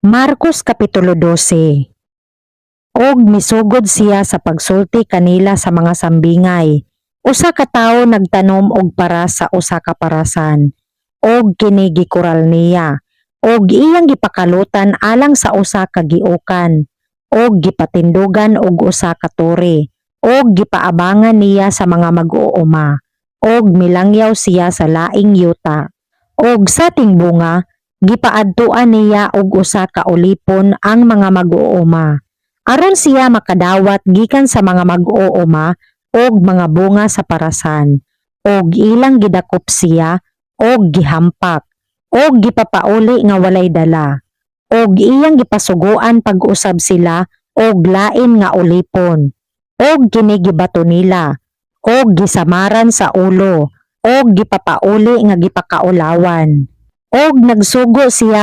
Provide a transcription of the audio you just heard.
Marcos Kapitulo 12. Og misugod siya sa pagsulti kanila sa mga sambingay. Usa ka tawo nagtanom og paras sa usa ka parasan. Og kini gikural niya. Og iyang gipakalutan alang sa usa ka giukan. Og gipatindugan og usa ka tore. Og gipaabangan niya sa mga mag-uuma. Og milangyaw siya sa laing yuta. Og sa tingbunga, gipaadtuan niya og usa ka ulipon ang mga mag-uuma, aron siya makadawat gikan sa mga mag-uuma og mga bunga sa parasan. Og ilang gidakop siya og gihampak og gipapauli nga walay dala. Og iyang gipasuguan pag-usab sila og lain nga ulipon. Og kini gibato nila og gisamaran sa ulo og gipapauli nga gipakaulawan. Og nagsugo siya.